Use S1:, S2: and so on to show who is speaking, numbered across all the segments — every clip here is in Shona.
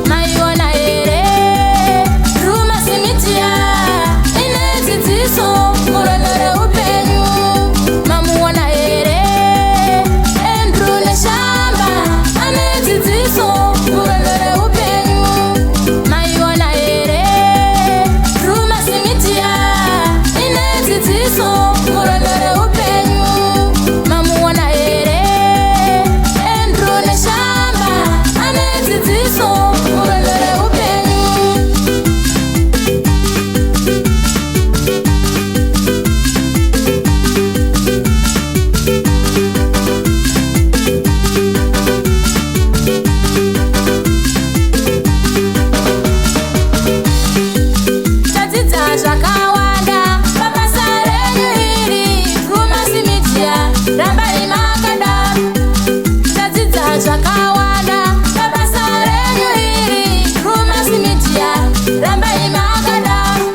S1: Maiona here Drewmas Media ine dzidziso murwendo reupenyu. Mamuona here Andrew Neshamba ane dzidziso murwendo reupenyu. Maiona here Drewmas Media ine dzidziso murwendo reupenyu. Mamuona here Andrew Neshamba ane dzidziso murwendo reupenyu. Tadzidza zvakawanda pabasa renyu iri Drewmas Media rambai makadaro. Tadzidza zvakawanda pabasa renyu iri Drewmas Media rambai makadaro.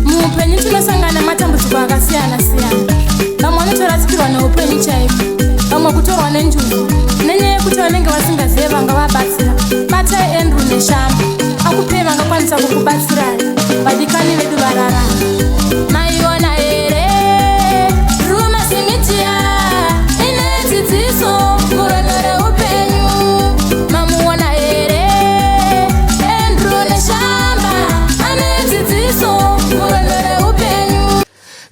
S1: Muupenyu tinosangana nematambudziko akasiyana siyana. Vamwe vanotorasikirwa neupenyu chaiko, vamwe kutorwa nenjuzu nenyaya yekuti vanenge vasingazive vangavabatsira. Batai Andrew Neshamba akupei vangakwanisa kukubatsirai vadikani vedu vararama. Maiona here Drewmas Media ine dzidziso murwendo reupenyu. Mamuona here Andrew Neshamba ane dzidziso murwendo reupenyu.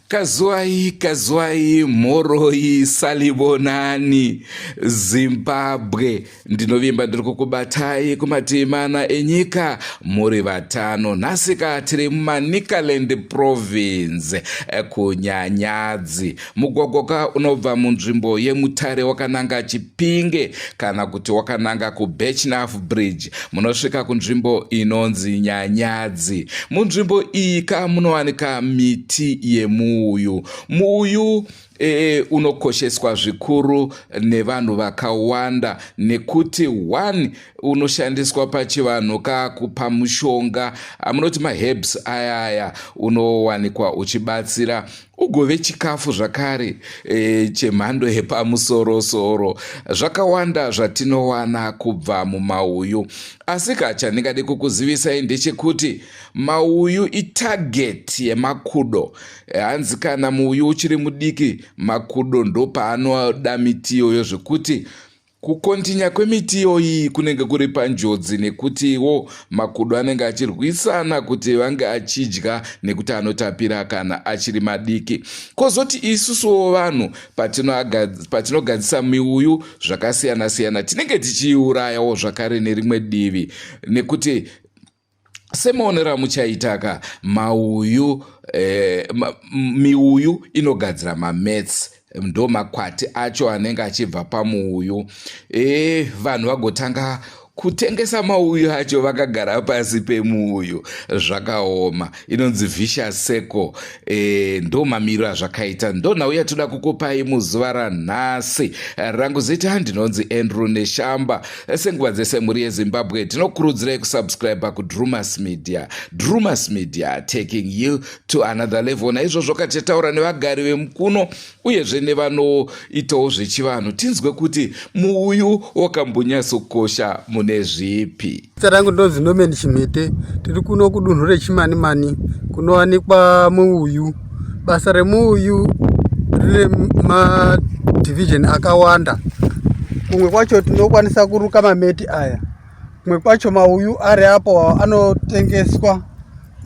S2: Kazwai, kazwai, mhoroi, salibonani, Zimbabwe. Ndinovimba ndiri kukubatai kumativi mana enyika muri vatano. Nhasi ka tiri muManicaland Province kuNyanyadzi. Mugwagwa ka unobva munzvimbo yeMutare wakananga Chipinge kana kuti wakananga kuBirchenough Bridge. Munosvika kunzvimbo inonzi Nyanyadzi. Munzvimbo iyi ka munowanika miti yemuuyu. Muuyu e, unokosheswa zvikuru nevanhu vakawanda nekuti one unoshandiswa pachivanhu ka kupa mushonga amunoti maherbs aya aya unowanikwa uchibatsira ugove chikafu zvakare e, chemhando yepamusorosoro zvakawanda zvatinowana kubva mumauyu asi ka chandingade kukuzivisai ndechekuti mauyu itarget yemakudo hanzi kana muuyu uchiri mudiki makudo ndopaanoda miti iyoyo zvekuti Kukontinya kwemiti iyoyi kunenge kuri panjodzi nekutiwo makudo anenge achirwisana kuti vange achidya nekuti anotapira kana achiri madiki. Kozoti isusuwo vanhu patinogadzisa miuyu zvakasiyana-siyana tinenge tichiiurayawo zvakare nerimwe divi nekuti semaonero amuchaita ka mauyu eh, ma, miuyu inogadzira mamets ndo makwati acho anenge achibva pamuuyu e, vanhu vagotanga kutengesa mauyu acho vakagara pasi pemuuyu zvakaoma inonzi vicious circle e, ndo mamiro azvakaita ndo nhau yatoda kukupai muzuva ranhasi rangu zita ndinonzi Andrew Neshamba Senguva dzese mhuri yeZimbabwe tinokurudzirai kusubscribe kuDrewmas Media. Drewmas Media taking you to another level. Naizvozvo katichataura nevagari vemukuno uyezve nevanoitawo zvechivanhu tinzwe kuti muuyu wakambonyatsokosha mune zvipi.
S3: Zita rangu ndinonzi Norman Chimhete, tiri kuno kudunhu reChimanimani kunowanikwa muuyu. Basa remuuyu rine madivision akawanda. Kumwe kwacho tinokwanisa kuruka mameti aya, kumwe kwacho mauyu ari apo anotengeswa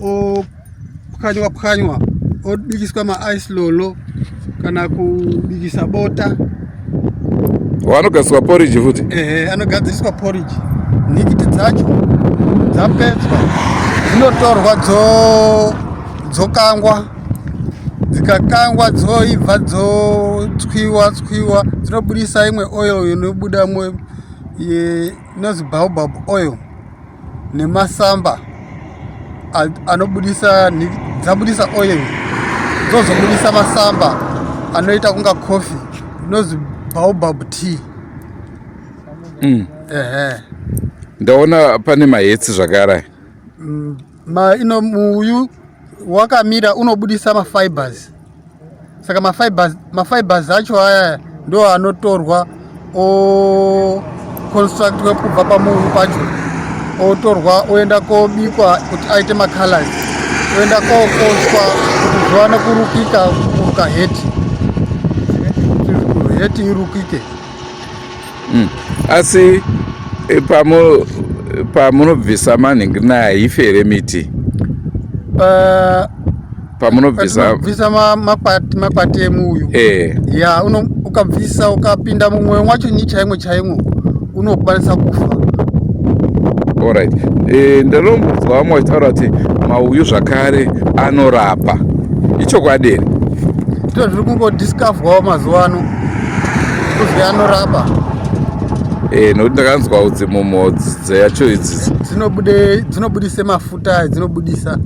S3: opwanywa pwanywa obikiswa maice lolo kana kubikisa bota.
S2: Anogadziswa porridge futi?
S3: Ehe, anogadziriswa porridge. Nhikiti dzacho dzapedzwa dzinotorwa dzo dzokangwa dzikakangwa dzoibva dzotswiwa tswiwa dzinobudisa imwe oil inobuda inonzi baobab oil nemasamba anobudisa dzabudisa oil dzozobudisa masamba anoita kunga coffee inonzi baobab tea. Ehe.
S2: Ndaona pane mahetsi zvakare.
S3: Ma ino muuyu wakamira unobudisa mafibers. Saka mafibers mafibers acho aya ndo anotorwa o constructwa kubva pamuuyu pacho otorwa oenda kobikwa kuti aite macolors oenda kokochwa kuti zviwane kurukika kuruka heti kuti heti irukike.
S2: Asi eh, pamunobvisa manhingi naye haife here miti? Pamunobvisa
S3: bvisa makwati makwati emuuyu ya uno ukabvisa ukapinda mumwoyo mwacho ni chaimwo chaimwo unokwanisa kufa.
S2: Alright. Ndinombonzwa vamwe vachitaura kuti mauyu zvakare anorapa. Ichokwadi here?
S3: Ndizvo zviri kungodiscoverwawo mazuva ano kuzi anorapa.
S2: Nokuti ndakanzwa kuti mumhodzi dzacho idzi
S3: dzinobudisa mafuta aya, dzinobudisa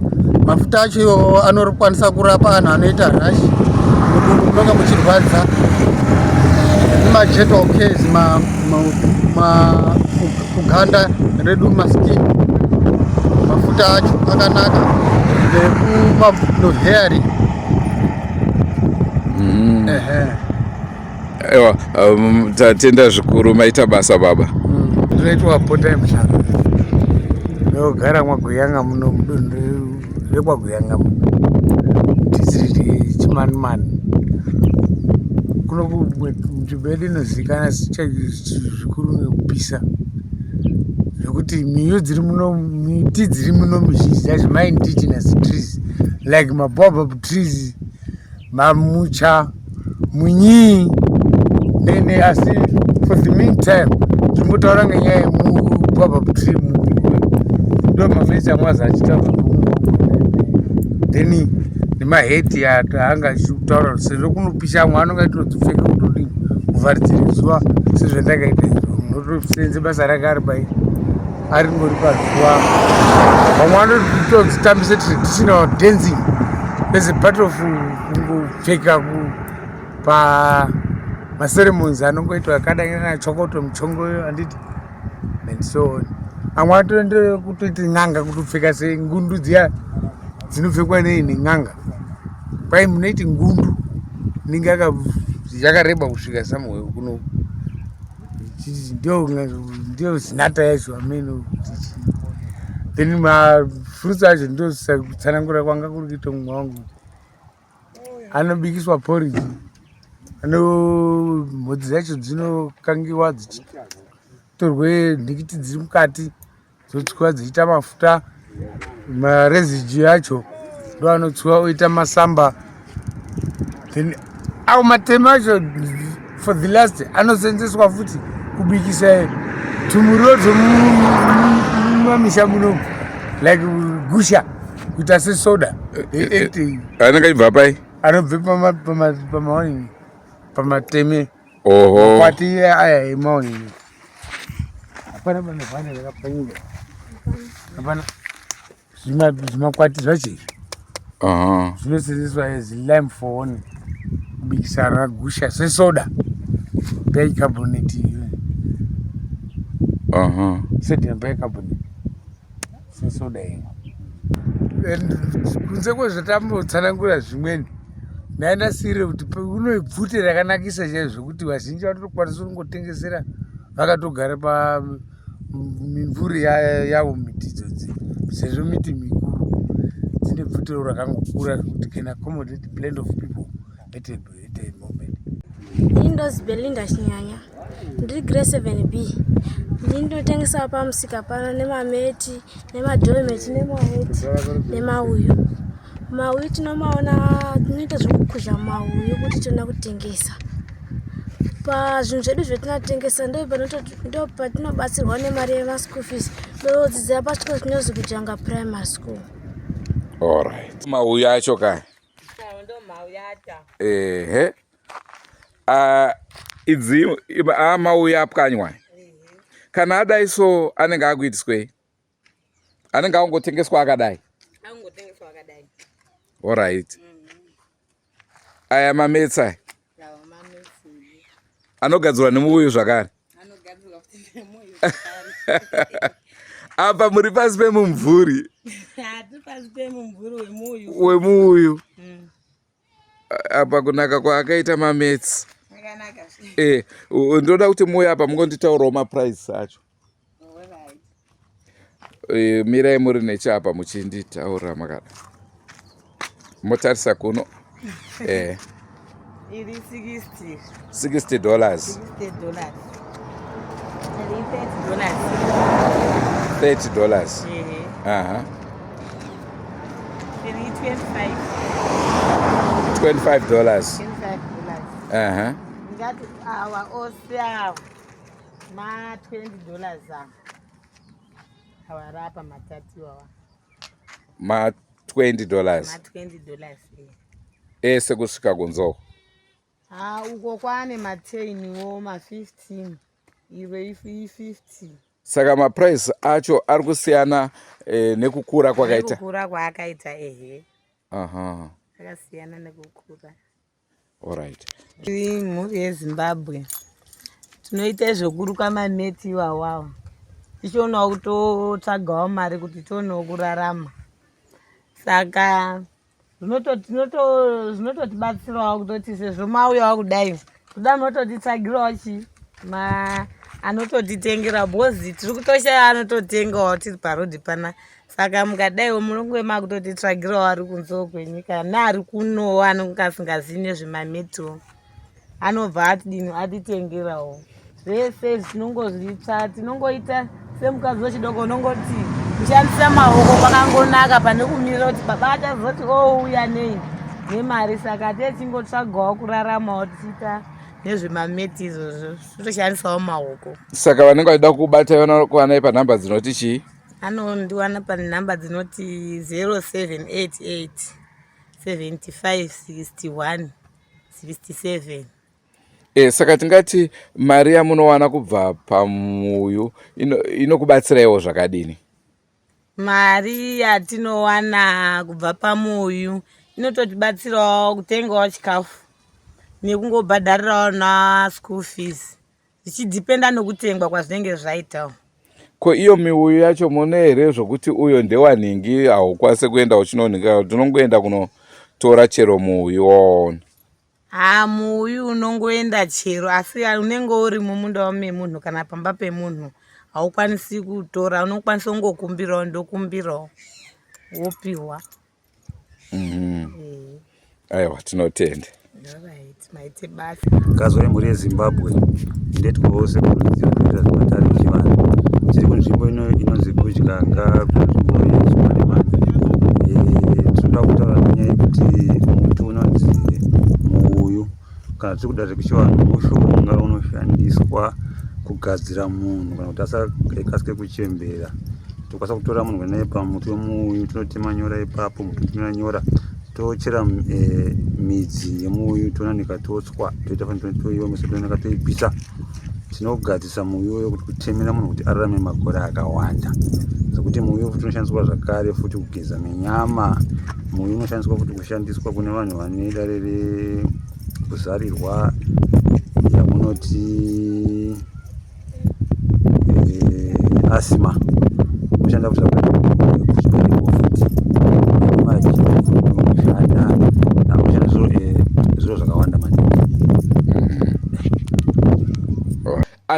S3: mafuta acho iwawo anokwanisa kurapa anhu anoita rash mudumbu munonga muchirwadza nemagental cares kuganda redu maskin mafuta acho akanaka nekunohairy. Ehe.
S2: Aiwa, tatenda zvikuru, maita basa baba.
S4: Ndinoitwa Potai Muhlanga, ndinogara mwaGuyanga muno mudunhu rekwaGuyanga muno district yeChimanimani. Kuno nzvimbo yedu inozivikanwa zvikuru nekupisa zvekuti miyo dziri muno, miti dziri muno mizhinji dzacho maindigenous trees like mabaobab trees, mamucha, munyii nene. Asi for the meantime timbotaura ngenyaya yemubaobab tree. Ndo mamesi amwe azi achitaura then nemaheti anga achitaura sezvo kunopisha, amwe anonge atinodzipfeka kutodini kuvharidzira zuva sezvandakaita izvo. Unotosenze basa rake ari pai ari ngori pazuva. Vamwe vanotodzitambisa traditional dancing as a part of kungopfeka pa maceremonies anongoitwa akadai nachokoto muchongoyo, handiti, and so on. Amwe atoendere kutoiti n'anga, kutopfeka sengundu dziya dzinopfekwa nei nen'anga. Kwai munoiti ngundu inenge yakareba kusvika somewhere kuno, ndio zinata yacho amene. Then mafruits acho ndo kutsanangura kwanga kuri kuita mumwe wangu. Anobikiswa porridge, ano mhodzi dzacho dzinokangiwa dzichitorwe nhikiti dziri mukati, dzotswiwa dzichiita mafuta. Maresidue acho ndo anotswiwa oita masamba. Then awo matema acho for the last anosenzeswa futi kubikisa tumuriwo twemumamisha munomu like gusha, kuita sesoda.
S2: Anenge achibva pai?
S4: Anobve pamaonini, pamateme.
S2: Oho.
S4: Makwati aya emaonini. Hapana pane vhane rakapfanyika, hapana zvimakwati zvacho izvi zvinosenzeswa as lime for one kubikisa ragusha sesoda, bicarbonate iyo, sodium bicarbonate sesoda iyo. And kunze kwezvatambotsanangura zvimweni, ndaindasirire kuti uno bvute rakanakisa chaizvo zvekuti vazhinji vanotokwanisa kungotengesera vakatogara pamimvuri yavo miti idzodzi, sezvo miti mikuru dzine bvutiro rakangokura zvekuti can accommodate plenty of people at a moment.
S5: Ini ndozi Belinda Chinyanya, ndiri grade 7B. Ndini ndinotengesa pamusika pano nemameti, nemadometi, nemaheti, nemauyu. Mauyu tinomaona, tinoita zvekukuzha mauyu kuti tiona kutengesa. Pazvinhu zvedu zvetinotengesa ndo patinobatsirwa nemari yemaschool fees. Ndodzidzira pachikoro chinozi Kujanga Primary School.
S2: Alright, mauyu acho ka.
S6: Ndo mauyu acho.
S2: Ehe. Ah, idzi mauyu apwanywa. Kana adai so anenge akuitiswei? Anenge angotengeswa akadai?
S6: Angotengeswa akadai.
S2: Alright. Aya mametsa
S6: Lawa mamesi.
S2: Anogadzirwa nemuuyu zvakare?
S6: Anogadzirwa futi nemuuyu.
S2: Apa muri pasi pemumvuri.
S6: Pasi pemumvuri wemuuyu.
S2: Wemuuyu. Apa kunaka kwaakaita mametsi. Eh, ndoda kuti muuye apa mungonditaurawo maprice acho. E, mirai muri nechapa muchinditaura makada motarisa kuno e.
S6: Iri 60.
S2: 60 dollars.
S6: 60 dollars. Iri 30 dollars.
S2: 30 dollars. Aha.
S6: Iri 25.
S2: 25 dollars.
S6: 25 dollars.
S2: Aha.
S6: Ngati awa ose awa ma 20 dollars awa. Awa rapa matatu awa.
S2: Ma 20 dollars.
S6: Ma 20 dollars.
S2: Ese kusvika kunzoko.
S6: Ha uko kwane ma 10 wo ma 15. Iwe i 50.
S2: Saka maprice acho ari kusiyana nekukura kwakaita.
S6: Nekukura kwaakaita ehe.
S2: Aha.
S6: Akasiyana nekukura.
S2: Alright.
S6: Tiri mhuri yeZimbabwe. Tinoita zvekuruka mameti iwawawo. Tichionawo kutotsvagawo mari kuti tionewo kurarama. Saka zvinototibatsirawo kutoti sezvo mauyawo kudai kuda munototitsvagirawo chi ma anototitengera bhozi tiri kutoshaya anototengawo tiri parodhi pana. Saka mukadaiwo munonge makutotitsvagirawo ari kunze kwenyika neari kunowo anonge asingazivi nezvemametiwo anobva atidini atitengerawo zvese tinongozvitsva tinongoita semukadzi wechidoko unongoti kushandisa maoko kwakangonaka pane kumirira kuti baba achazoti ouya nei nemari. Saka techingotsvagawo kuraramawo tichiita nezvemameti izvozvo totoshandisawo maoko.
S2: Saka vanenge vachida kubata vanokuwanai panhamba dzinoti chii?
S6: Anondiwana panhamba dzinoti 0788 75 61 67.
S2: Saka tingati mari yamunowana kubva pamuyu inokubatsiraiwo zvakadini?
S6: Mari yatinowana kubva pamuyu inototibatsirawo kutengawo chikafu nekungobhadharirawo na school fees zvichidhipenda nokutengwa kwazvinenge zvaitawo.
S2: Ko iyo miuyu yacho mune here zvokuti uyo ndewanhingi haukwanise kuenda uchinonhinga, tinongoenda kunotora chero muuyu wawaona?
S6: Ha, muuyu unongoenda chero, asi unenge uri mumunda memunhu kana pamba pemunhu haukwanisi kutora, unokwanisa kungokumbirawo ndokumbirawo wopiwa.
S2: Aiwa, tinotenda.
S6: Maite basa.
S7: Kazwa yemhuri yeZimbabwe ndetwawo sekurudziro kuita zvematare echivanhu. Tiri kunzvimbo ino inonzi Gudyanga kunzvimbo yeChimanimani. Tinoda kutaura nenyaya yekuti muti unonzi muuyu kana tiri kuda zvekuchivanhu mushonga unoshandiswa kugadzira munhu kana kuti asakasike kuchembera. Tokwanisa kutora munhu kuenda naye pamuti wemuuyu tinotema nyora ipapo muti unotemera nyora tochera midzi yemuuyu tonanika totswa toita toiomesa tonanika toipisa. Tinogadzisa muuyu uyo kuti kutemera munhu kuti ararame makore akawanda. Sekuti muuyu futi unoshandiswa zvakare futi kugeza nenyama. Muuyu unoshandiswa futi kushandiswa kune vanhu vane dare rekuzarirwa yamunoti asima. Unoshanda futi kuchibereko futi unoshanda unoshanda zviro zvakawanda maningi.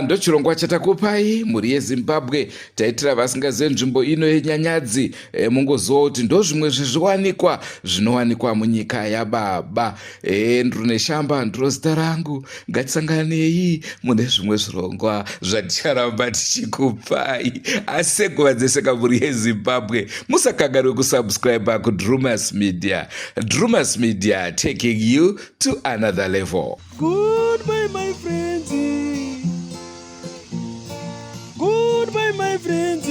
S2: Ndochirongwa chatakupai mhuri yeZimbabwe, taitira vasingazive nzvimbo ino yeNyanyadzi. Mungoziva kuti ndozvimwe zvezviwanikwa zvinowanikwa munyika yababa. Ndiri Neshamba, ndiro zita rangu. Ngatisanganei mune zvimwe zvirongwa zvaticharamba tichikupai, asi senguva dzese kamhuri yeZimbabwe musakanganwe kusubscribe kuDrumas Media. Drumas Media, taking you to another level.
S8: Goodbye, my friends. Goodbye, my friends.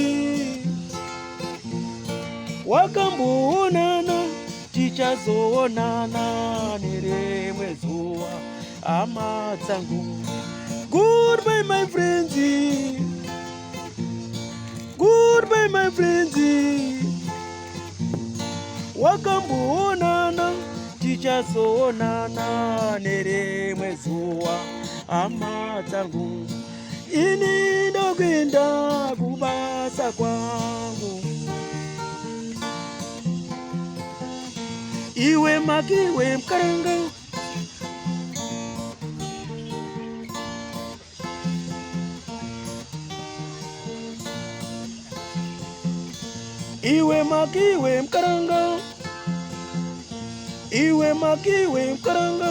S8: Wakamboonana, tichazoonana nerimwe zuva, hama dzangu. Goodbye, my friends. Goodbye, my friends. Wakamboonana, tichazoonana nerimwe zuva, hama dzangu. Ini ndokuenda kubasa kwangu. Iwe makiwe mkaranga. Iwe makiwe mkaranga. Iwe makiwe mkaranga.